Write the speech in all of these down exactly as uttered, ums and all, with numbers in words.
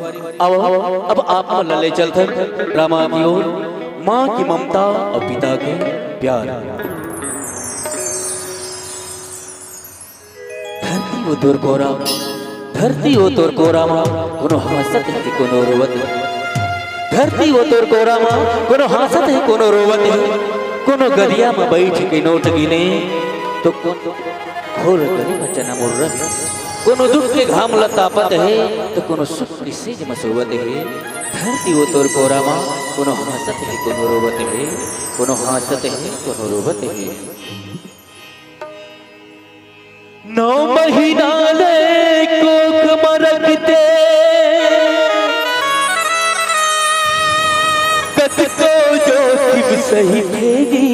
आवव, अब आप मन ला ले चलथन रामा की ओर, माँ की ममता अउ पिता के प्यार। धरती ओ तोर कोरा, धरती ओ तोर कोरा मा, कोनो हाँसत हे कोनो रोवत हे। धरती ओ तोर कोरा मा, कोनो हाँसत हे कोनो रोवत हे। कोनो गदिया मा बइठ के नोट गिने, तो कोनो घोर गरी मा चना मुर्रा। कोनो दुख के घाम ल तापत हे, तो कोनो सुख के सेज मा सोवत हे। धरती ओ तोर कोरा मा, कोनो हाँसत हे कोनो रोवत हे, कोनो हाँसत हे कोनो रोवत हे। नौ महीना ले कोख म रखते, कतको जोखिम सहिथे जी।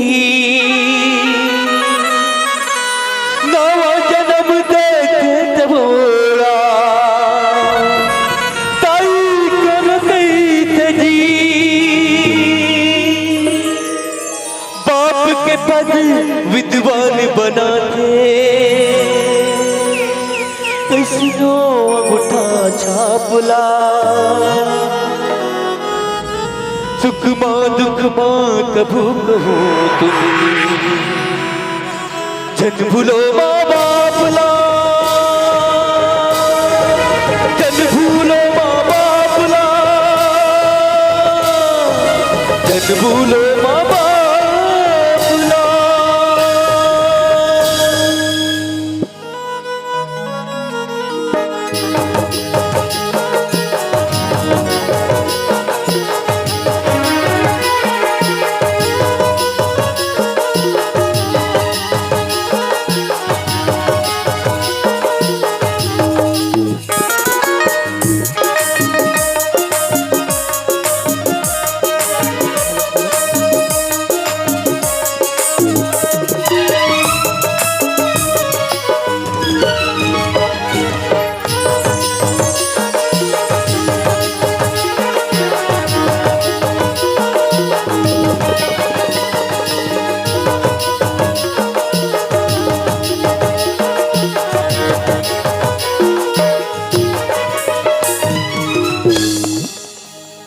नवा जनम देथे तब ओला ताई कर कहिथे जी। बाप के पद विद्वान बनाथे, कइसनो अंगूठा छाप ला। सुख मा दुख मा कभू कहूँ तुम, झन भूलो माँ बाप ला, झन भूलो माँ बाप ला, झन भूलो माँ बाप ला।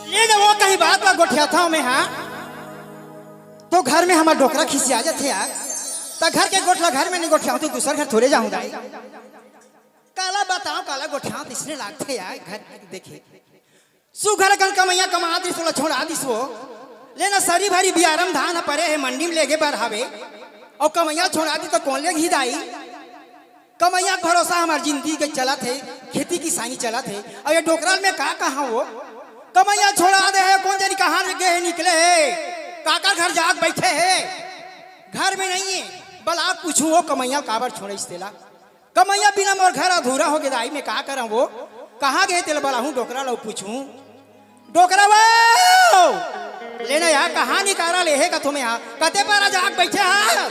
ले ना, वो कहीं बात ला गोठियाथंव मैं, हाँ। तो घर में हमर डोकरा खिसिया जाथे यार। त घर के गोठ ला घर में नहीं गोठियाहूँ, तो दूसर घर थोड़े जाहूँ दाई। काला बतावंव, काला गोठियावंव, त इसने लागथे यार घर देखे। सुघर अकन कमइया कमा दिस, ओला छोड़ा दिस वो। ले ना, सरी भरी बियारम धान ह परे हे, मंडी में लेगे बर हावे। अउ कमइया छोड़ा दिस त कोन लेगही दाई? कमइया के भरोसा हमर जिंदगी के चलत हे, खेती किसानी चलत हे। अउ ये डोकरा ल मैं का कहंव वो? कमइया छोड़ा दे हे, कोन जनी कहाँ ले गे हे, निकले हे, काकर घर जाके बइठे हे, घर में नहीं हे। बला के पूछहूँ वो कमइया ल काबर छोड़इस तेला। कमइया बिना मोर घर अधूरा होगे दाई, मैं का करंव वो? कहाँ गे हे तेला बलाहूँ, डोकरा ल अउ पूछहूँ। डोकरा वो! ले ना यार, कहाँ निकारा ले हे का तुम यार? कते पारा जाके बइठे हा?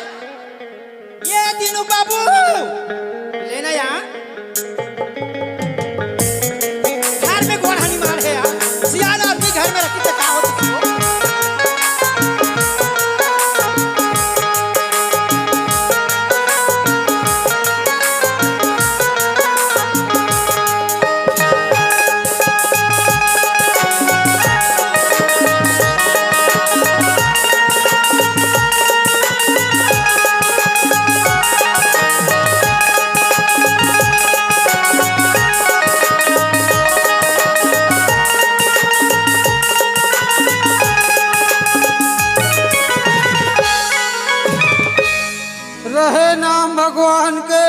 ये दीनू बाबू! ले ना यार। घर में गोड़ हनी मार हे यार। सियान आदमी घर में रखी त का होथे? रहे नाम भगवान के,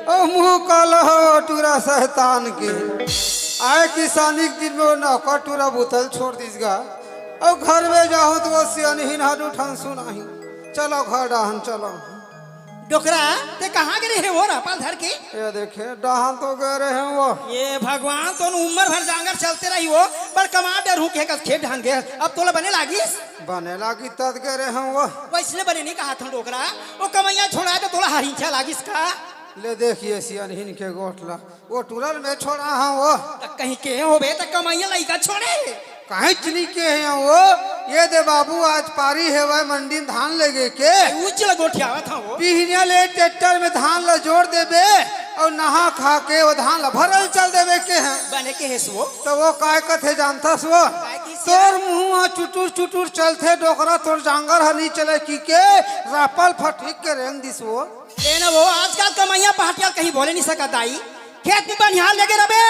अउ मुँह काला हो टूरा शैतान के। आय किसानी के दिन में वो नौकर टूरा बुतल छोड़ दिस गा, अउ घर में जाहूँ त वो सियनहिन हर उठन सुनाही। चलो घर डाहन चलो। डोकरा, ते कहाँ गे रहे वो रापा ल धर के? ये देखे, डाहन तो गे रहे वो। ये भगवान, तो उम्र भर जांगर चलते रही वो, पर कमा डरहूँ के कस खेत डाहन गे, अब तोला बने लागिस? बने लागिस तद गे रहे वो। वइसने बने नहीं कहत हंव डोकरा, वो कमइया छोड़ा के तोला हरिंचा लागिस का? ले देखिए सियनहिन के गोठ ला, वो टूरा ल मैं छोड़ा हंव वो। त कहीं के होबे त कमइया लइका छोड़े? काहेच नहीं के हे वो, ये दे बाबू, आज पारी हेवय मंडी में धान लेगे के। उच ल गोठियावत हंव वो। बिहनिया ले ट्रैक्टर में धान ल जोर देबे, अउ नहा खा के ओ धान ला भरल चल देवे के हे। बने के हेस वो। त वो काय कथे जानथस वो? काय किस तोर मुंह ह चुटुर चुटुर चलथे डोकरा, तोर जांगर ह नी चले कि के रापल फटिक के रेंग दिस वो। ए ना वो, आजकल कमइया पहाटिया कहीं बोले नहीं सकत दाई। खेत में बनिहार लेगे रबे,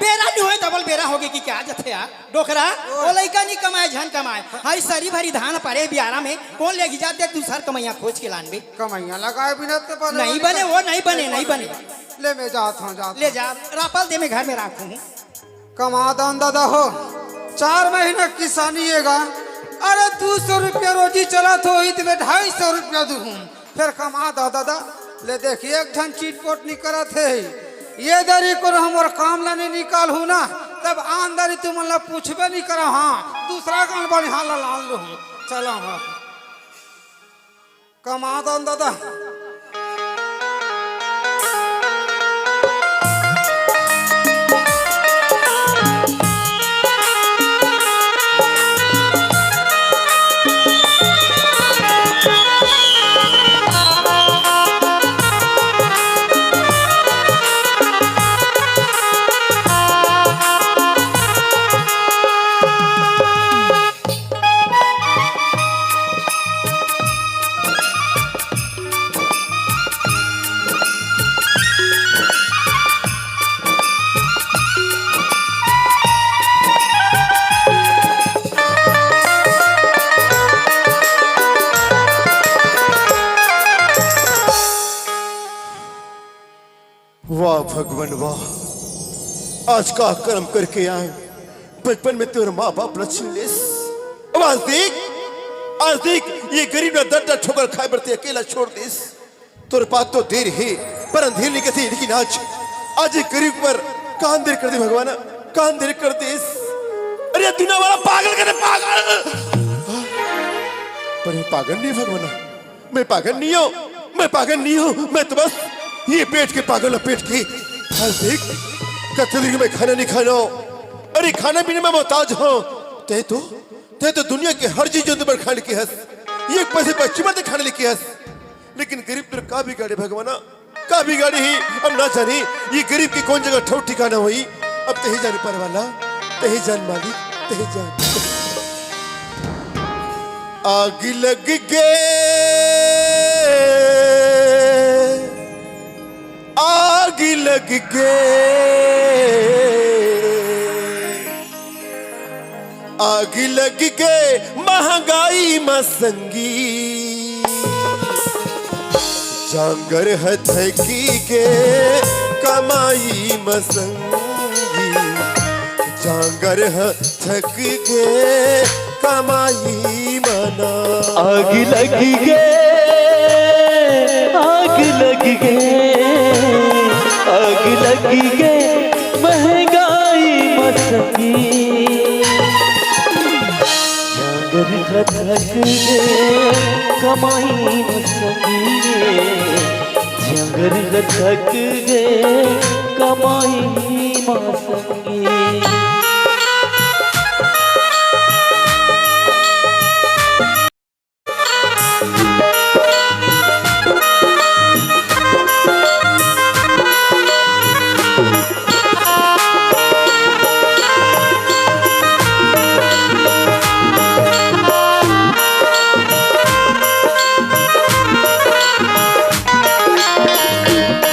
बेरा नहीं होए, डबल बेरा होगे कि क्या जथे यार? डोकरा, ओ लइका नहीं कमाए, झन कमाए। हाय सरी भरी धान परे बियारा में, कोन लेगी जाथे दूसर कमइया खोज के लानबे? कमइया लगाए बिना ते बने नहीं बने, वो नहीं बने, नहीं बने। ले मैं जात हूँ, जात ले हूँ। जा, रापल दे मैं घर में राखूँ। कमा दान दादा हो, चार महीना किसानी हे गा। अरे दू सौ रुपया रोजी चलत होही त मैं ढाई सौ रुपया दूहूँ। फेर कमा दान दादा, ले देखिए एक ठन चिटपोट नी करत हे। ये दरी कोनो हमर काम ला नी निकालहूँ ना, तब आन दरी तुमन ला पूछबे नी करँव। हाँ, दूसरा गाँव बनिहार ला लान लूहूँ। चला हाँ। कमा दान दादा। वाह भगवान वाह, आज का कर्म करके आए, बचपन में तोर माँ बाप ला छीन लेस। अब आज देख, आज देख, ये गरीब ला दर्द ठोकर खाए बर ते अकेला छोड़ देस। तोर पास तो देर हे, पर अंधेर नहीं कथे, लेकिन आज, आज ये गरीब पर कान देर कर दे भगवान, कान देर कर देस। अरे दुनिया वाला पागल करे पागल, पर ये पागल नहीं भगवान। मैं पागल नहीं हूँ, मैं पागल नहीं हूँ, मैं तो बस ये पेट के पागल हूँ, पेट के। हाँ देख, कतने दिन मैं खाना नहीं खाना हूँ। अरे खाना पीने में मोहताज हूँ। ते तो, ते तो दुनिया के हर चीज जंतु पर खाने की हंस, ये पैसे बच्ची पर खाने की हंस। लेकिन गरीब तोर का बिगाड़े भगवाना, का बिगाड़े ही हम ना जानी। ये गरीब की कौन जगह ठौर ठिकाना होई, अब ते ही जाने पर वाला, ते ही जान मालिक, ते ही जान। आग लग गे, आग लग गे, आग लग गे महंगाई म संगी। जांगर ह थकी गे कमाई म संगी, जांगर ह थक गे कमाई म ना। आग लग गे, आग लग गे, आग लग गे महंगाई म संगी। जांगर ह थक गे कमाई म संगी, जांगर ह थक गे कमाई म संगी।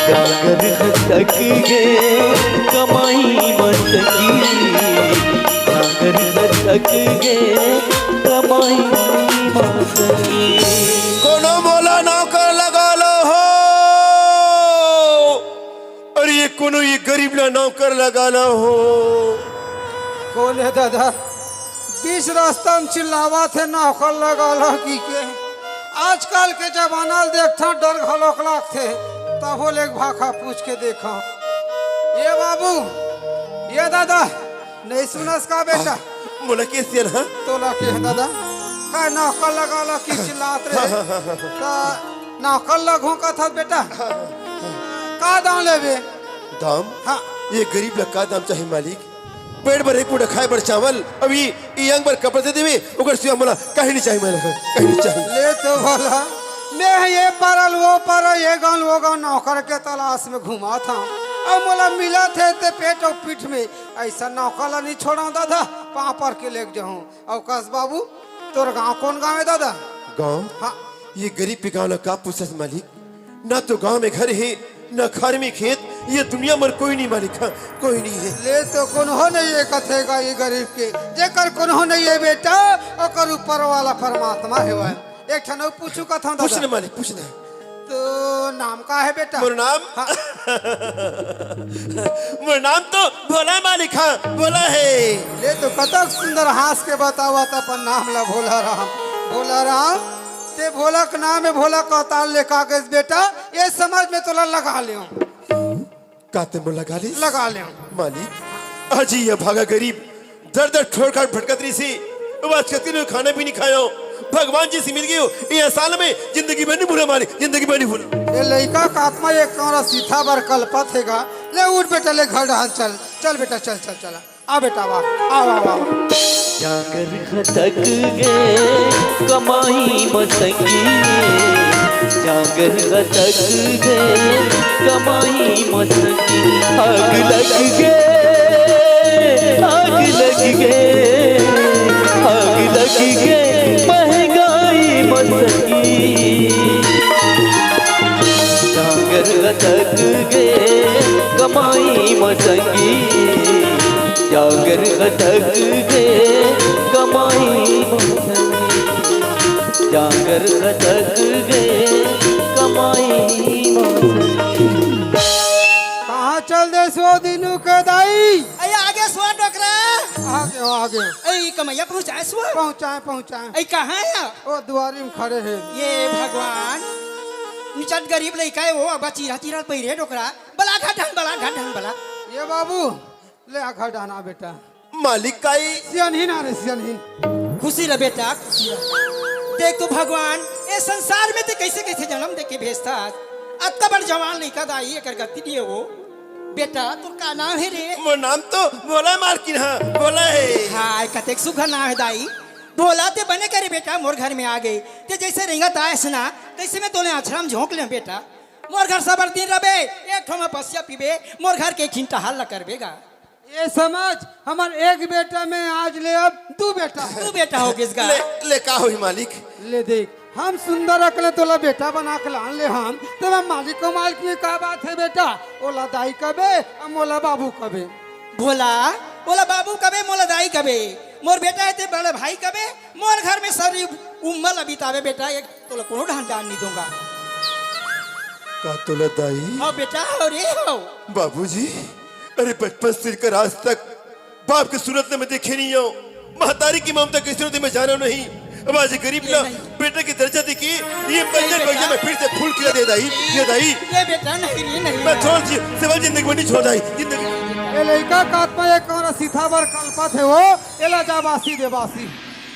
जांगर ह थक गे कमाई म संगी, जांगर ह थक गे कमाई म संगी। कोनो मोला नौकर लगा लो हो। अरे ये कोनो ये गरीब ला नौकर लगा लो हो। कोन हे दादा? बीच रास्ता म चिल्लावत हे, "नौकर लगा लो" कहिके। आजकल के जमाना ल देखथन, डर घलोक लागथे। तभो ले एक भाखा पूछ के देखव। ए बाबू, ए दादा, नहीं सुनस का बेटा? मोला के सियन, हाँ? तोला के हे दादा? का नौकर लगा लो कि चिल्लात रहे? हाँ, हाँ, हाँ, हाँ। त नौकर लगहूँ कथस बेटा? हाँ, हाँ। का दाम लेबे? दाम? हाँ। ये गरीब ला का दाम चाही मालिक? पेट भर एक मुठा खाए बर चावल, अभी ई अंग बर कपड़ा दे देवे, ओकर सिवा मोला कहीं नहीं चाही, मोला कहीं नहीं चाही। ले तो भला, मैं ह ये पारा ले वो पारा, ये गांव ले वो गांव नौकर के तलाश में घूमत हंव। अउ मोला मिलत हे ते पेट अउ पीठ में। अइसन नौकर ला नइ छोड़ंव दादा, पांव पर के लेके जाहूं। अउ कस बाबू, तोर गांव कोन गांव हे दादा? गांव? हां। ये गरीब के गांव ला का पूछस मालिक? ना तो गांव में घर हे, ना खार में खेत, ये दुनिया में कोई नहीं मालिक, हां, कोई नहीं हे। ले तो कोनो नहीं हे कथे गा ये गरीब के, जेकर कोनो नहीं हे बेटा, ओकर ऊपर वाला परमात्मा हेवय। एक ठन अउ पूछूं कथंव दादा। पूछ ना मालिक, पूछ ना। तो नाम का हे बेटा? मोर नाम? हां। मोर नाम तो भोला मालिक, हां, भोला हे। ले तो कतक सुंदर हांस के बतावत अपन नाम ला भोला राम। भोला राम, ते भोला के नाम हे भोला के अवतार लेके आ गेस बेटा, ये समझ में तोला लगा लेंव। का ते मोला लगा लेस? लगा लेंव। मालिक, आज ये भागा गरीब दर दर ठोर खार भटकत रहिसे। अब आज कतको दिन खाना भी नइ खाएंव। भगवान जी से मिल गेंव, ये साल में जिंदगी भर नइ भूलंव मालिक, जिंदगी भर नइ भूलंव। ये लइका के आत्मा एक कमरा सीथा बर कलपत हे गा। ले उठ बेटा, ले घर डहर चल, चल बेटा, चल, चल, चल। आ बेटा, वाह, आ, वाह, वाह, वाह। जांगर अटक गे कमाई म संगी, जांगर अटक गे कमाई म संगी, आग लग गे, आग लग गे, आग लग गे महंगाई म संगी। जांगर अटक गे कमाई म संगी, जांगर अटक गे कमाई म संगी, जांगर अटक गे कमाई म संगी। कहां चल देस वो दीनू के दाई? अरे आगे सुआ डोकरा। आगे हो, आगे हो। ए, ई कमइया पहुंचाए सुआ? पहुंचाए, पहुंचाए। ए, कहां हे? ओ दुआरी में खड़े हे। ये भगवान, निचट गरीब लइका हे वो, अब चीरा चीरा पहिरे डोकरा। बला घर डहन, बला घर डहन, बला। ये बाबू, ले आ घर डहन आ बेटा। मालिक काई? सियनहिन आ रे, सियनहिन। खुशी रह बेटा, खुशी रह। देख तो भगवान, ए संसार में ते कइसे कइसे जनम देके भेजथस। अतका बड़ जवान लइका दाई, एकर गति नइ हे वो। बेटा, तोर का नाम हे रे? मोर नाम तो भोला मालकिन, हां, भोला हे। हाय, कतेक सुघर नाम हे दाई। भोला ते बने करे बेटा, मोर घर में आ गे। ते जइसे रेंगत आयस ना, तइसे मैं तोले अंचरा म झोंक लेंव बेटा। मोर घर सबर दिन रबे, एक ठो म बसिया पीबे, मोर घर के एक ठिन टहल ल करबे गा। ये समझ, हमर एक बेटा में आज ले अब दू बेटा हे। दू बेटा हो गिस गा। ले, ले का होही मालिक? ले देख, हम सुंदर अकन ले तोला बेटा बना के लान ले हन, त मालिक अउ मालकिन में का बात हे बेटा? ओला दाई कबे, अउ मोला बाबू कबे। भोला, ओला बाबू कबे, मोला दाई कबे। मोर बेटा हे ते बड़े भाई कबे, मोर घर में सारी उम्मर ला बिताबे बेटा, एक तोला कोनो ढांढा नइ दूंगा। का तोला दाई? हव बेटा, हव रे, हव। बाबूजी, अरे बचपन से लेकर आज तक बाप के सूरत ल मैं देखे नइ हंव, महतारी के ममता कइसे होथे मैं जानंव नहीं। अब आज गरीब ल बेटा के दर्जा देके ये बंजर बगिया में फिर से फूल खिला दे दाई, ये दाई। ये बेटा नहीं रे, नहीं। मैं छोड़ जी, सेवा जिंदगी में नइ छोड़ दाई, जिंदगी। ए लइका के आत्मा एक कमरा सीथा बर कलपत हे वो, एला जा बासी दे, बासी।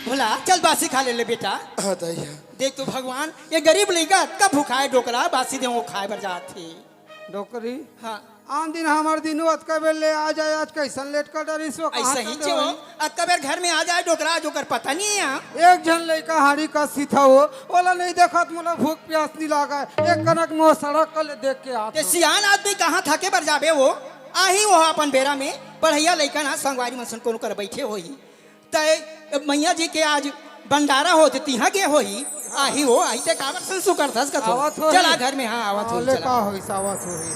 भोला, चल बासी खा ले ले बेटा। हां दाई, हां। देख तो भगवान, ये गरीब लइका अतका भुखाए डोकरा, बासी दे वो खाए बर जात हे। डोकरी? हां। आन दिन हमर दीनू अतका बेर ले आ जाए, आज कइसन लेट कर डरिस वो, कहां अइसे ही चल दे चो, वही? अतका बेर घर में आ जाए डोकरा, आज ओकर पता नइ हे। एक झन लइका हाड़ी कस सीथा वो, ओला नइ देखत, मोला भूख प्यास नइ लागय, एक कनक मोर सड़क कर ले देख के आत ते हंव। सियान आदमी कहां थके बर जाबे वो, आही वो अपन बेरा में, पढ़इया लइका ना संगवारी मन सन कोनो कर बइठे होही। तय मइया जी के आज भंडारा होथे, तिहां गे होही, आही हो, आही ते काबर सुसु करथस कथो? आवत होही। चला घर में, हां, आवत हां, होही, ले चला। का होइस, आवत होही।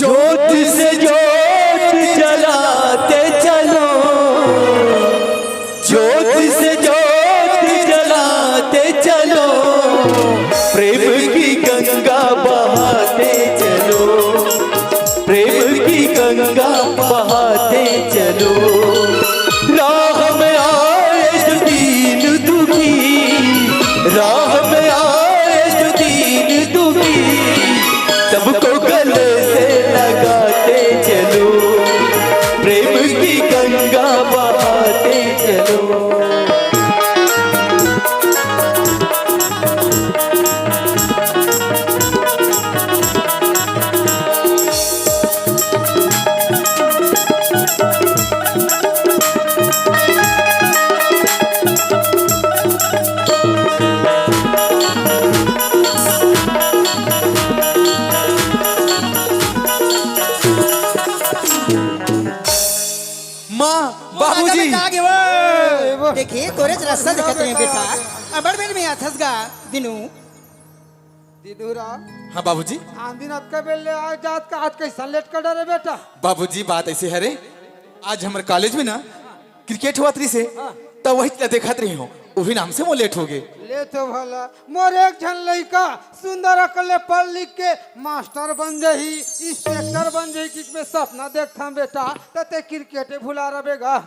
ज्योत से ज्योत जला तोरेच रस्ता देखत रहे बेटा। अबड़ बेर में आथस गा दिनू। दिनू राम। हाँ बाबूजी। आन दिन अतका बेर ले आ जात का, आज कैसा लेट कर डरे बेटा? बाबूजी, बात ऐसे है रे, आज हमर कॉलेज में ना क्रिकेट होवत रहिस हे, हाँ। त वही ला देखत रहे हों, वही नाम से मोर लेट हो गे। ले तो भला, मोर एक झन लइका सुंदर अकन ले पढ़ लिख के मास्टर बन जाही, इंस्पेक्टर बन जाही, कि मैं सपना देखथंव बेटा, त ते क्रिकेट भुला रबे गा।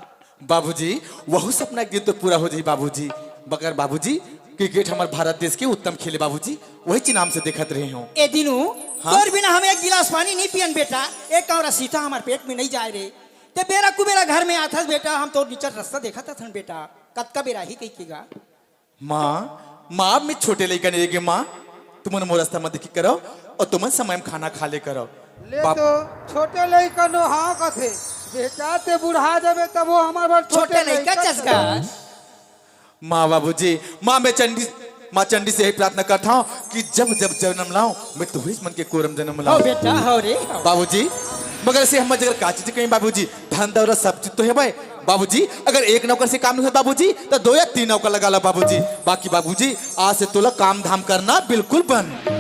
बाबूजी, वहू सपना एक दिन तो पूरा हो जाही बाबूजी। मगर बाबूजी, क्रिकेट हमर भारत देश के उत्तम खेल हे बाबूजी, वही च नाम से देखत रहे हों। ए दिनू, हाँ? तोर बिना हम एक गिलास पानी नहीं पियन बेटा, एक कौरा सीता हमर पेट में नहीं जाए रे। ते बेरा कुबेरा घर में आथस बेटा, हम तोर निचर रस्ता देखत हथन बेटा, कतका बेरा ही कही के गा। माँ, माँ, मैं छोटे लइका नहीं रे गे माँ, तुमन मोर रस्ता म देखी करो अउ तुमन समय म खाना खा ले करो। ले बाप- तो छोटे लइका नो हाँ कथे, बेटा ते बुढ़ा जाबे तब वो हमर बर छोटे छोटे लइका लइका चसका। माँ बाबूजी, माँ मैं चंडी, माँ चंडी से यही प्रार्थना करता हूँ कि जब जब जन्म लाऊं मैं तुहरीच मन के कोरम जन्म हो लाऊं। बेटा, हो रे, हो। बाबूजी, मगर से हम जगह का चीज कहीं बाबूजी, धन दौलत सब चीज तो हे भाई। बाबूजी, अगर एक नौकर से काम नहीं होता बाबूजी, तो दो या तीन नौकर लगा ला बाबूजी। बाकी बाबूजी, आज से तोला काम धाम करना बिल्कुल बंद।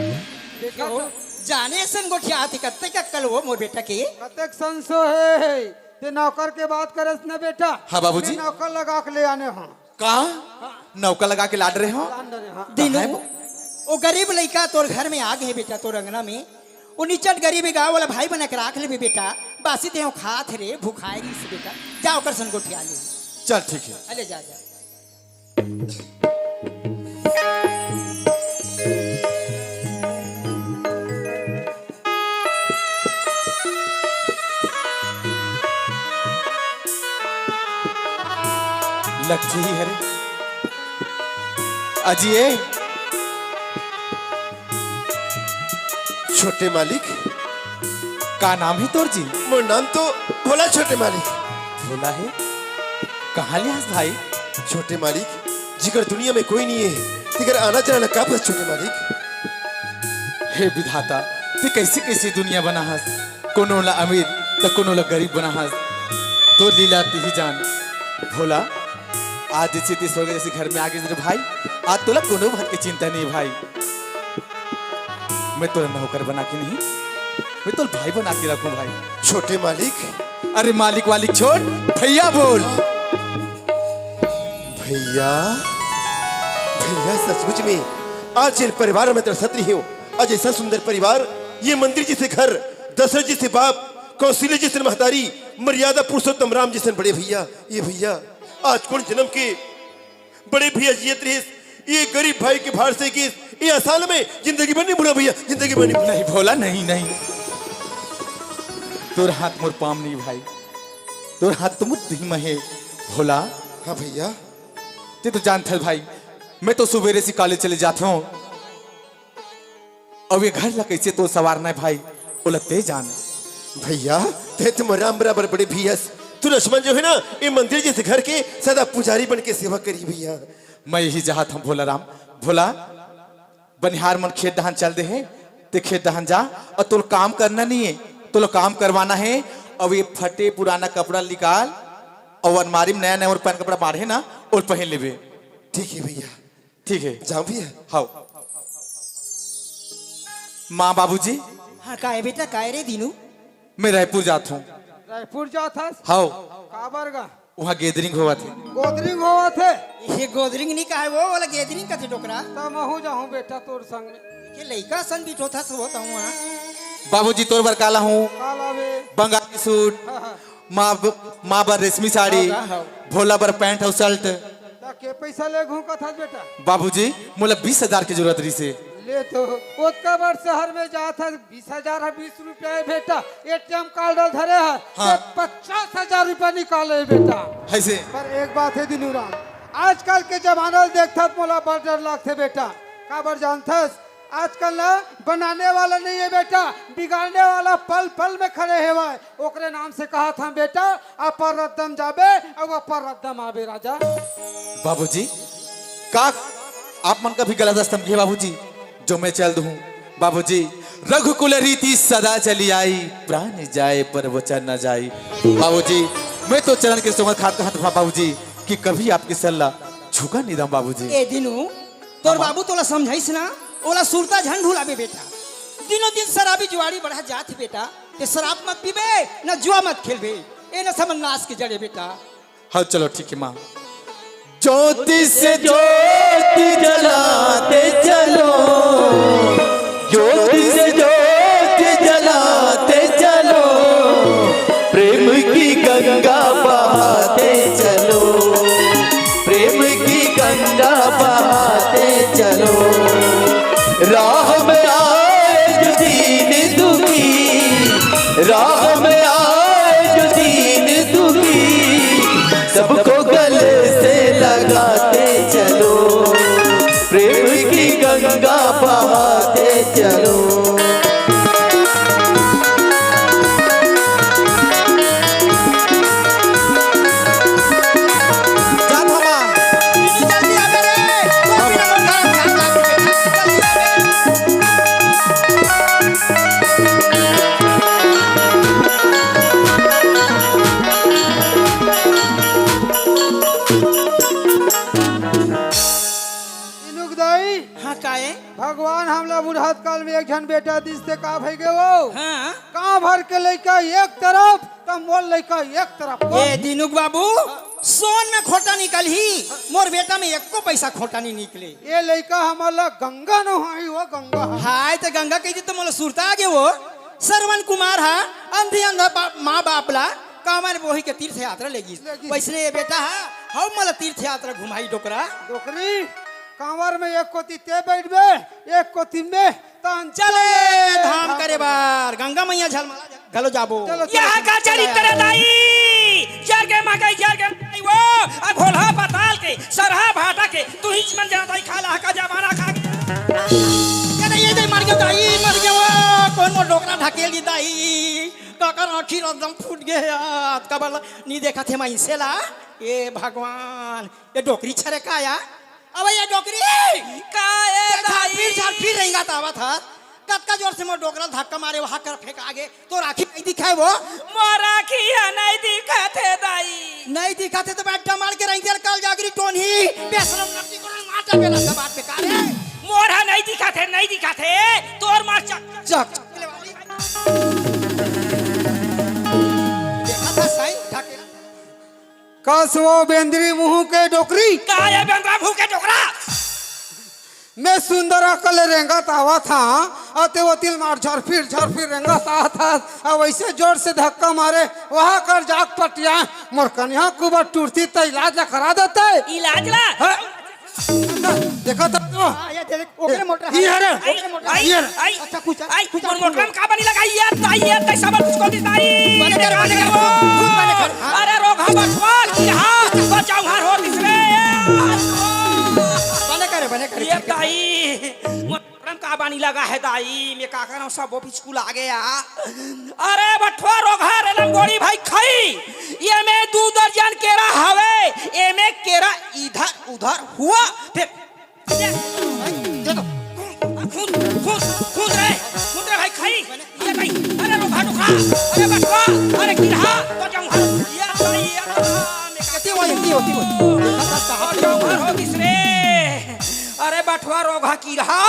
देखो, जाने सन गोठिया आती कत्ते का कल वो मोर बेटा के। कतेक संसो हे, हे। ते नौकर के बात करस न बेटा। हाँ बाबूजी। मैं नौकर लगा के ले आने हाँ। का? नौकर लगा के लाड रहे हो? लाड रहे, हाँ। दिनू, कहाँ है वो? वो गरीब लइका तोर घर में आ गए बेटा, तोर अंगना में। वो निचट गरीब हे गा, वाला भाई बना के राख लेबे बेटा। बासी देहो खात हे रे, भुखाए रहिस बेटा। जा ओकर सन गोठिया ले। चल ठीक है। अले जा, जा। लग जही हरे। अजी ए। छोटे मालिक। का नाम हे तोर जी? मोर नाम तो भोला छोटे मालिक। भोला हे? कहाँ ले हस भाई? छोटे मालिक, जिकर दुनिया में कोई नहीं है, तिकर आना जाना का बस छोटे मालिक। हे विधाता, ते कैसे कैसे दुनिया बना हस? कोनो ला अमीर त कोनो ला गरीब बना हस। तोर लीला तिही जान। भोला, आज जैसे ते स्वर्ग जैसे घर में आ गए रे भाई, आज तोला कोनो बात के चिंता नहीं भाई। मैं तोला नौकर बना के नहीं, मैं तोला भाई बना के रखूं भाई। छोटे मालिक। अरे मालिक वालिक छोड़, भैया बोल। भैया, भैया सचमुच में आज जिन परिवार में तरसत रही हूँ, आज ऐसा सुंदर परिवार, ये मंत्री जैसे घर, दशरथ जैसे बाप, कौशल्या जैसे महतारी, मर्यादा पुरुषोत्तम राम जैसे बड़े भैया, ये भैया आज कोन जन्म के बड़े भैया जियत रहिस, ये गरीब भाई के भार से गिस, ये असाल में जिंदगी भर नहीं भूला भैया, जिंदगी भर नहीं भूला। नहीं भोला, नहीं, नहीं। तोर हाथ मोर पाम नहीं भाई, तोर हाथ तो मोर दिल में है भोला। हाँ भैया। ते तो जानत हस भाई, मैं तो सुबेरे से कॉलेज चले जात हूँ। अब ये घर ला कैसे तो संवारना है भाई, ओला ते जान। भैया, ते तो मोर राम बराबर बड़े भैया हस। तू लक्ष्मण जो है ना, ये मंदिर जैसे घर के सदा पुजारी बन के सेवा करी भैया। मैं यही चाहत हूँ भोला राम। भोला, बनिहार मन खेत डहान चल दे हे, ते खेत डहान जा, अउ तोला काम करना नहीं है, तोला काम करवाना है। अब ये फटे पुराना कपड़ा निकाल, अउ अलमारी में नया नया मोर पहन कपड़ा बाढ़े ना, ओला पहन लेबे। ठीक है भैया। ठीक है। जाऊं भैया? हाव। माँ बाबूजी। हाँ, काय बेटा, काय रे दीनू? मैं रायपुर जात हूँ। रायपुर जात हस? हाव। काबर गा? वहाँ gathering होवत हे। Gathering होवत हे? ये gathering नहीं कहे वो, वाला gathering कथे डोकरा। त महू जाहूँ बेटा तोर संग में। के लइका सन बिठोथस वो त हुआ। बाबूजी तोर बर काला हूँ। काला बे। बंगाली suit। हाँ, हाँ। माँ ब-, माँ बर रेशमी साड़ी। हाँ, हाँ। भोला बर pant अउ shirt। त के पैसा ले घूम कथस बेटा? बाबूजी, मोला बीस हजार के जरूरत रहिसे। ले तो, ओतका बड़ शहर में जात हस, बीस हजार हे, बीस रुपया हे बेटा, ATM card धरे हे, हाँ। ते पचास हजार रुपया निकाले हे बेटा। है से? पर एक बात हे दीनू राम, आजकल के जमाना ल देखथस मोला बड़ डर लागथे बेटा। काबर जानथस? आजकल ना बनाने वाला नहीं है बेटा, बिगाड़ने वाला पल पल में खड़े हेवय। ओकरे नाम से कहा था बेटा, अपर रद्दम जाबे, अब अपर रद्दम आबे राजा। बाबूजी, का आप मन का भी गलत रास्ता में हे बाबूजी, जो मैं चल दूँ। बाबूजी, रघुकुल रीति सदा चली आई, प्राण जाए पर वचन न जाई। बाबूजी, मैं तो चरण के सोंगत खात कहत हूँ बाबूजी कि कभी आपकी सलाह छुका निदम बाबूजी। ए दीनू, तोर बाबू तोला समझाइस ना, ओला सुरता झन भुलाबे बेटा। दिनों दिन शराबी जुआड़ी बढ़ा जात हे बेटा। ते शराब मत पीबे, न जुआ मत खेलबे। ए नशा मन नाश के जड़ ए बेटा। हाँ, चलो ठीक है माँ। ज्योति से ज्योति जलाते चलो, ज्योति से ज्योति जलाते चलो, प्रेम की गंगा बहाते चलो, प्रेम की गंगा बहाते चलो। राह में आए जो दीन दुखी, राह में आए जो दीन दुखी, सबको गले से लगाते चलो, प्रेम की गंगा बहाते चलो। जात हवा। जल्दी आवे रे। जल्दी आवे। इनुक दाई, हाँ, काए? भगवान हमला बुढ़ात काल में एक झन बेटा दिस ते का भई गे वो? हाँ। गाँव भर के लइका एक तरफ, त मोर लइका एक तरफ। ए दिनुक बाबू, सोन में खोटा निकलही, मोर बेटा में एको पैसा खोटा नहीं निकले। ए लइका हमर ला गंगा नोहाही वो गंगा। हाय, त गंगा कहि दे त मोला सुरता आगे वो। श्रवण कुमार हा, अंधी अंधा बाप, माँ बाप ला कांवर बोही के तीर्थ यात्रा ले गिस। ले गिस। वैसने ए बेटा हा, हव मोला तीर्थ यात्रा घुमाही डोकरा। डोकरी, कांवर में एक कोती ते बइठबे, एक कोती में तन चले धाम करे बर, गंगा मैया झलमला घलो जाबो। चलो, चलो, यहाँ चलो, का चलो, चरित्र चलो। दाई, जर के मकई, जर के मकई वो, आ भोलहा पताल के, सरहा भाटा के, तू ही मन जाना दाई, खा ला का जमाना खा के। ये दाई, ये दाई, मर गयो दाई, मर गयो वो, कौन मोर डोकरा ढकेल दी दाई, काकर आँखी रदम फूट गए यार, कबर ला, नी देखा थे मैं इसे ला, ए भगवान, ये डोकरी छरे का या? अबे ये डोकरी! का ए ते दाई? झारपीर, झारपीर रेंगत आवत हस। कतका जोर से मोर डोकरा धक्का मारे, वहाँ कर फेंक आगे। तोर आँखी नहीं दिखाए वो? मोर आँखी ह नहीं दिखत हे दाई। नहीं दिखत हे त बैठ डमाल के रेंगत हे, काल जागरी टोनही। बेसरम नटी को मार डबे लगा बात बेकार हे। मोर ह नहीं दिखत हे, नहीं दिखत हे। तोर मार चक, चक, चक। देखा था साईं, ढकेला। कस वो बेंदरी मुंह के डोकरी। का ये बेंदरा मुंह के डोकरा? मैं सुंदर अकल रेंगत आवत हाँ, अते वो तिल मार झरफिर झरफिर रेंगत आवत हाँ, अब वैसे जोर से धक्का मारे, वहाँ कर जाग पटिया, मोर कन्या कुबर टूरती त इलाज ला करा देते। इलाज ला? हाँ। देखा था तो? हाँ, ये देख, ओकरे मोटर ये है। हरे। ओकरे मोटर है। आई, ये हरे। आई, अच्छा, कुछ, आई, कुछ मोर मोटर में का बनी लगा? ये ताई, ये ताई, सामान कुछ को दी ताई। बने कर, बने कर, खुद बने कर। हाँ। अरे रोगहा बचवा, की हा, बचाऊ हार हो दिस रे। बने करे, बने करे, ये ठीक है। ताई, मोर मोटर में का बनी लगा है दाई? मैं का करंव, सबो पिचकुला गया। अरे बठवा रोगहा रे लंगोड़ी भाई खाई, ये में दू दर्जन केरा हवे, ये में केरा इधर उधर हुआ, फिर खुद, खुद, खुद रे, खुद रे भाई, खाई, ये भाई, अरे रोगहा डोकरा, अरे बचवा, अरे किरहा, तो जाऊं हर, ये भाई, ये तो, ये तो, ये तो, ये तो, ये तो, ये तो, अरे बठवा रोगहा किरहा,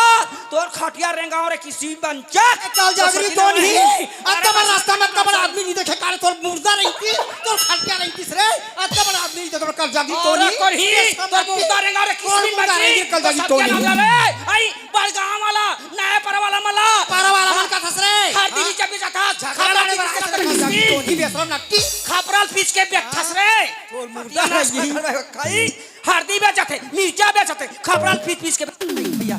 तोर खटिया रेंगाव रे किसी बंचक। काल जागरी तो नहीं। अतका बड़ा रास्ता में अतका बड़ा आदमी नहीं देखे, काले तोर मुर्दा रहितिस, तोर खटिया रहितिस रे। अतका बड़ा आदमी नहीं देखे, काल जागरी तो नहीं। करही, तोर मुर्दा रेंगाव रे किसी बंचक। काल जागरी तो नहीं। रे, आई, बड़गांव वाला, नया पर वाला मला। पर वाला मन का थस रे। हर दिन जब भी जाता, झगड़ा लड़े वाला काल जागरी तो नहीं, बेसरम नट्टी। खपरा ल पीस के बेठस रे। तोर मुर्दा रहितिस। हरदी बेचथे, मिर्चा बेचथे, खपरा ल पीस पीस के भैया।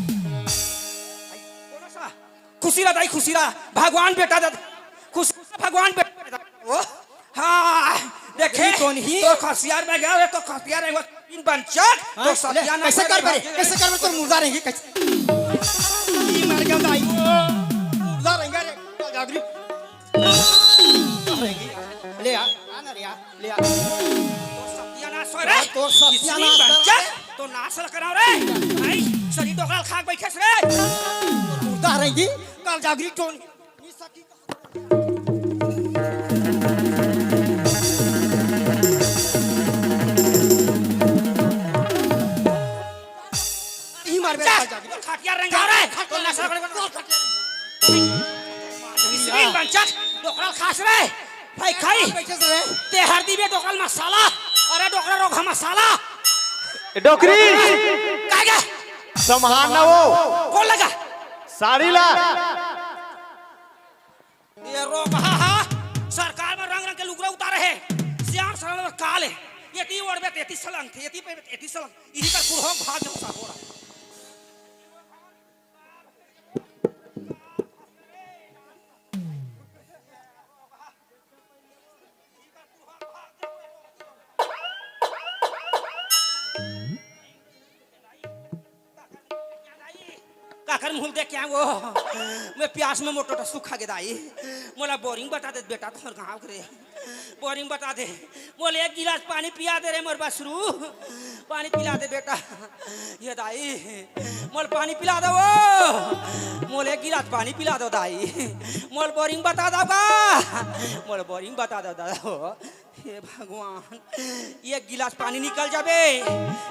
खुशी रह दाई, खुशी रह, भगवान बेटा दे, खुशी से भगवान बेटा दे। ओ, हाँ, देखे, तो नहीं। तो खसियार में गया रे, तो खसियार में वो तीन बंचक, हाँ, तो ले, सत्यानाश कैसे कर बे, कैसे कर बे, तो मुर्दा रहेंगे, कैसे? ई मर गया दाई, मुर्दा रहेंगे रे, जागरी। ले आ, आ ना रे, आ, ले आ। तोर सत्यानाश होय रे। तोर सत्यानाश किसनी बच्चा? तोर नाश ल कराव रे। आई, सरी डोकरा ल खा के बैठे रे। मुर्दा रहेंगी, काल जागरी टोन। मार बे, जा, जा, जा। तोर खटिया रेंगा रे, तोर नशा कर, तोर खटिया रेंगा। इसमें बंचक, डोकरा खास रे, भाई खाई। बैठे से रे। ते हर दिबे डोकरा मसाला, अरे डोकरा रोगहा मसाला। ए, डोकरी। काय गे? संभाल ना वो। कौन लगा? साड़ी ला। ये रोगहा हा, सरकार में रंग रंग के लुगरा उतारे हे। सियान सरल में काल हे। ये ती ओढ़बे ते ती सलंग थे, ये ती पे ते ती सलंग। इही का कुरहोक भाग जाऊ सा हो रहा। काकर मुंह देख के आए वो। मैं प्यास में मोटो सूखा गे दाई। मोला बोरिंग बता दे बेटा, तोर गांव के रे। बोरिंग बता दे। मोला एक गिलास पानी पिया दे रे मोर बसरू। पानी पिला दे बेटा। ये दाई, मोला पानी पिला दो वो। मोला एक गिलास पानी पिला दो दाई। मोला बोरिंग बता दो का। मोला बोरिंग बता दो दादा वो। हे भगवान, एक गिलास पानी निकल जाबे,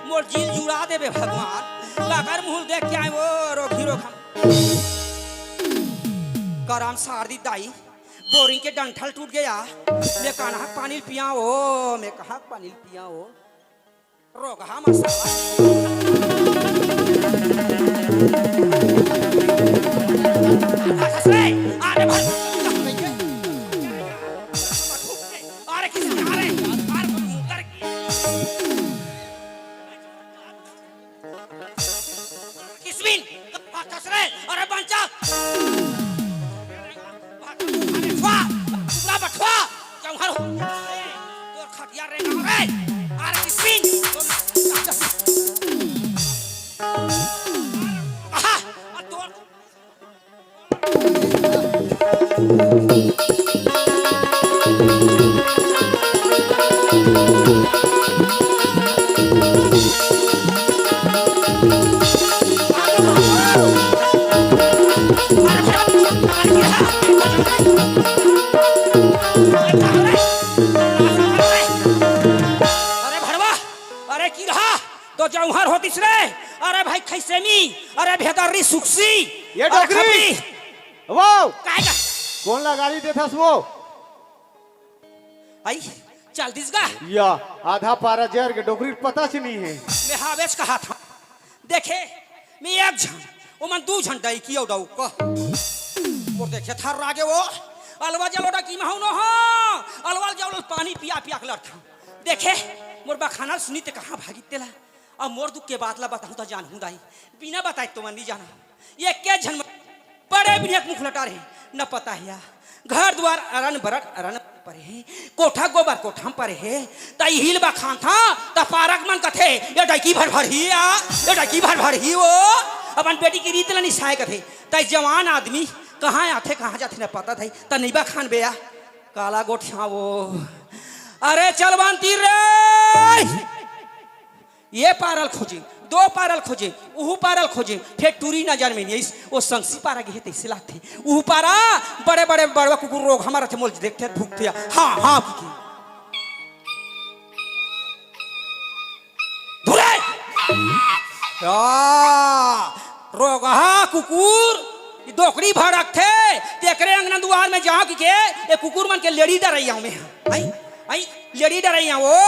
मोर जील जुड़ा देबे भगवान। काकर मुंह देख के आए वो रोगही रोगहा। करम सार दी दाई, बोरिंग के डंठल टूट गया। मैं कहाँ पानी पिया हो, मैं कहाँ पानी पिया हो। रोगहा मसाला। अरे भाई, अरे किसी, अरे, अरे, किसमिन, कसरे, अरे बंचा। अरे बठवा, टुकड़ा बठवा, जौहर हो। तोर खटिया रे ना रे। अरे किसमिन। आहा, आ तोर अरे भड़वा, अरे की रहा, तो जौहर होतिस रे। अरे भाई खैसेमी, अरे भेदर्री सुखसी, ये अरे डोकरी। खपरी। वो। काय का? कौन ला गाली देथस वो? आई, चल दिस गा। या, आधा पारा जर के डोकरी पता च नहीं है। मैं हावेच कहा था। देखे, मैं एक झन, ओमन दू झन डौकी अउ डौका। वो देखे थर्रा गे वो, अलवा जलो डौकी महू नो हो, अलवा जलो पानी पिया पिया के लड़था। देखे, मोर बखाना सुनी ते कहाँ भागी तेला। अब मोर दुख के बात ला बताहूँ त जानहूँ दाई, बिना बताए तो मन नहीं जाना। ये के झन बड़े बिनिया के मुखलटा रहे, न पता है या। घर दुआर अरन बरन अरन परे हे, कोठा गोबर कोठा म परे हे। त इही ल बखान था, त पारक मन कथे, "ये डौकी भर भर ही आ, ये डौकी भर भर ही ओ।" अपन बेटी की रीत ल निसाए कथे। त जवान आदमी कहाँ आथे, कहाँ जाथे, न पता था, त नहीं बखान बे या। काला गोठिया वो। अरे चल बंती रे। ये पारल खोजे, दो पारल खोजे, उहू पारल खोजे, फेर टूरी नजर में नहीं आइस, वो संगसी पारा गे हे तइसे लागथे। उहू पारा बड़े बड़े बड़वा कुकुर रोगहा मारथे, मोल देखथे, भूकथे, हाँ, हाँ, भूके। धुरे! आ, रोगहा कुकुर, ई डोकरी भड़कथे, तेकरे अंगना दुआर में जाओ कि के, ये कुकुर मन के लेड़ी डरइया हूँ मैं। आई, आई, लेड़ी डरइया वो,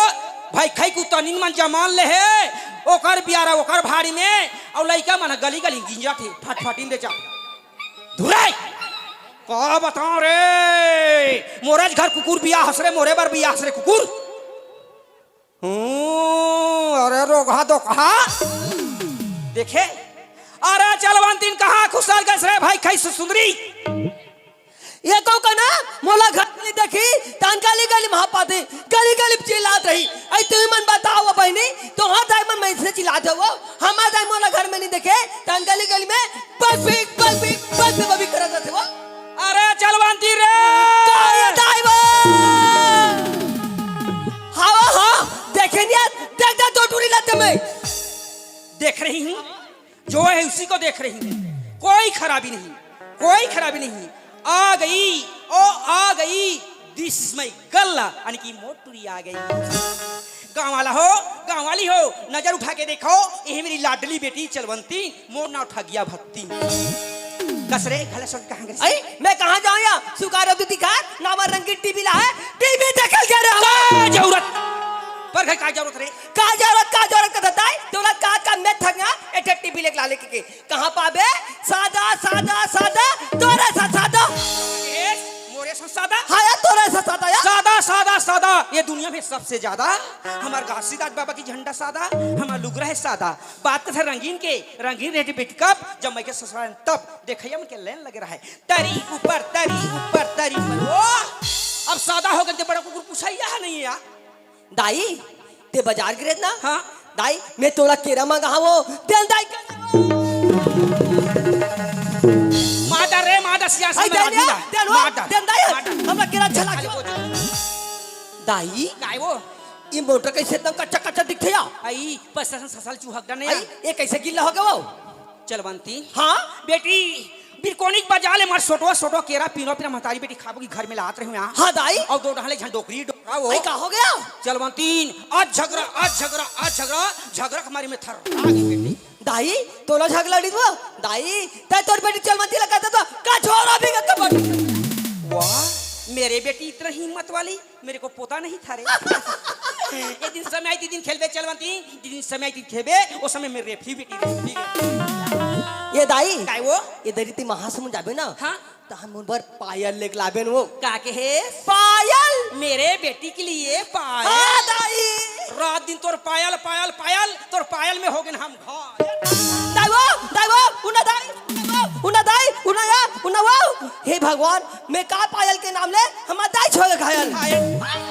भाई खई कुत्ता निन मन जमान ले हे, ओकर बियारा ओकर भाड़ी में, अउ लइका मन गली गली गिंजा थे, फटफटी में बेचा। धुरे! का बताओ रे, मोरेच घर कुकुर बिया हस रे, मोरे बर बिया हस रे कुकुर। हम्म, अरे रोगहा दोगहा। देखे? अरे चलवंतिन कहाँ खुसर गइस रे भाई खई सुंदरी? ये को कना मोला घर में नहीं देखी, तान गली गली में हापाथे, गली गली में चिल्लात रही। अई तुमन बताओ बहिनी, तोहार दाई मन में से चिल्लात हो, हमार दाई मोला घर में नहीं देखे, तान गली गली में बस भी, बस भी, बस भी, बस भी करत रहिथे वो। अरे चलवंती रे। का ये दाई वो? हाँ, हाँ, देखे नहीं यार, देख, देख, दो टूरी लाते में। देख रही हूँ, जो है उसी को देख रही हूँ, कोई खराबी नहीं, कोई खराबी नहीं। आ गई, ओ आ गई, दिस माई गर्ल, यानी कि मोर टूरी आ गई। गांव वाला हो, गांव वाली हो, नजर उठा के देखो, ये मेरी लाडली बेटी चलवंती, मोर नाव ठगिया भत्ती। कस रे, घला सुन कहाँ गए? अई, मैं कहाँ जाऊँ या? सुकार अब दिखा, नामा रंगीन टीवी ला है, टीवी देखल जा रहा है। का जरूरत? पर घर का जरूरत रे? का जरूरत, का जरूरत का बताई? तोला का काम में थक गया, एठे टीवी लेके ला लेके के। कहाँ पाबे? सादा, सादा, सादा, तोरे सा सादा। ए, मोरे सा सादा? हाँ यार, तोरे सा सादा यार। सादा, सादा, सादा। ये दुनिया में सबसे ज्यादा हमार घासीदास बाबा की झंडा सादा, हमार लुगरा है सादा। बात तो था रंगीन के, रंगीन रहे बेटी कब, जब मैं के ससुराल तब देखैया मन के लाइन लगे रहा है। तरी ऊपर, तरी ऊपर, तरी ऊपर। ओ, अब सादा हो गए, बड़ा कुकुर पुछैया नहीं है यार। दाई, ते बाजार गिरे ना? हाँ। दाई, मैं तोला केरा मंगावो, तेल दाई कर देवो। मार डर रे, मार डर, सियासी आई में दाई आदमी ले, ना। तेल वो, मार डर। तेल दाई, मार डर। हमरा केरा अच्छा अरे लागे। वो दाई, काय वो? ये मोटर कैसे एकदम कच्चा कच्चा दिखथे या? आई, बस असन ससल चुहक डर नहीं आई, या। ये कैसे गिल्ला हो गया वो? चलवंती। हाँ? बेटी, बिरकोनिक बजा ले मार सोटवा, सोटवा केरा, पीनो पीना महतारी बेटी खाबो की घर में लात रही हूँ यहाँ। हाँ, दाई। और दो डहले झन डोकरी डोकरा वो। आई, का हो गया? चलवंतीन, आज झगड़ा, आज झगड़ा, आज झगड़ा, झगड़ा के मारी में थर आ गई बेटी। दाई, तोला झगड़ा लड़ी वो? दाई, तै तोर बेटी चलवंती लगा तो, का छोरा भी का कपट। वाह, मेरे बेटी इतना हिम्मत वाली। मेरे को पता नहीं था रे। एक दिन समय आई थी, दिन खेलबे चलवंती, दिन समय आई थी खेलबे, वो समय में रेफरी बेटी रेफरी। ये दाई, काय वो? ये दरी ती महासमुंद जाबे ना? हाँ। त हम उन बर पायल लेके लाबे न वो। का के हे? पायल। मेरे बेटी के लिए पायल। हाँ, दाई। रात दिन तोर पायल, पायल, पायल, तोर पायल में हो गए हम घायल। दाई वो, दाई वो, उना दाई, उना दाई, उना या, उना वो। हे भगवान, मैं का पायल के नाम ले, हमार दाई छोड़ घायल। हाय,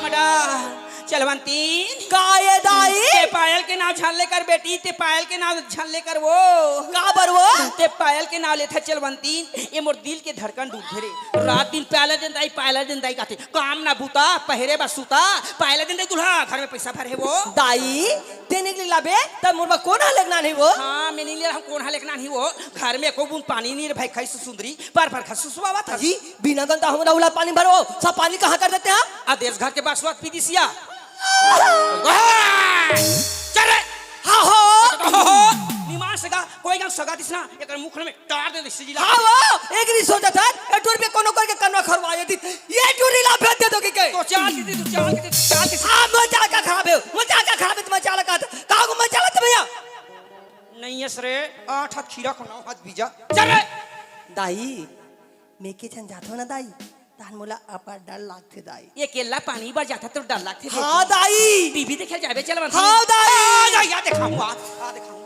मडा, चलवंतीन। का ये दाई? ते पायल के नाम छान लेकर बेटी, ते पायल के नाम छान लेकर वो। का बर वो? ते पायल के नाम लेथा चलवंतीन, ये मोर दिल के धड़कन डूबथे रे। रात दिन पायल दिन दाई, पायल दिन दाई कहते, काम ना बूता, पहरे बस सूता, पायल दिन दाई दुल्हा, घर में पैसा भरे वो। दाई, ते निकली लाबे, तब मोर बा कोन हा लेगना नहीं वो? हाँ, मैं नहीं ले रहा हूँ, कोन हा लेगना नहीं वो। घर में को बूंद पानी नहीं रे भाई, खाई सुंदरी, पर पर खसुसवावा था। जी, बिना गंदा हमरा उला पानी भरो, सब पानी कहाँ कर देते हैं? आ देश घर के बासुआत पी दिसिया। चल रे। हाँ हो। निमान सगा, कोई गन सगा दिसना, एकर मुख में टार दे दिसी जिला। हाँ वो, एक री सोचा था, ए टूर पे कोनो करके कन्वा खरवा ये दी। ये टूरी ला भेज दे दो कि के? तो चाल के दे, तू चाल के दे, तू चाल के दे। हाँ, मैं चाल का खराब है, मैं चाल का खराब है, मैं चाल का था। कहाँ को मैं चाल था भैया? नहीं है सरे, आठ हाथ खीरा को नौ हाथ बीजा। चल रे। दाई, मैं के झन जाथो ना दाई, तहन मोला अब्बड़ डर लागथे दाई। ये केला पानी बर जाथा तो डर लागथे हाँ बेटी। दाई। टीवी देखे जाबे चलवंती। हाँ दाई। आ, या देखाऊंगा, आ देखाऊंगा।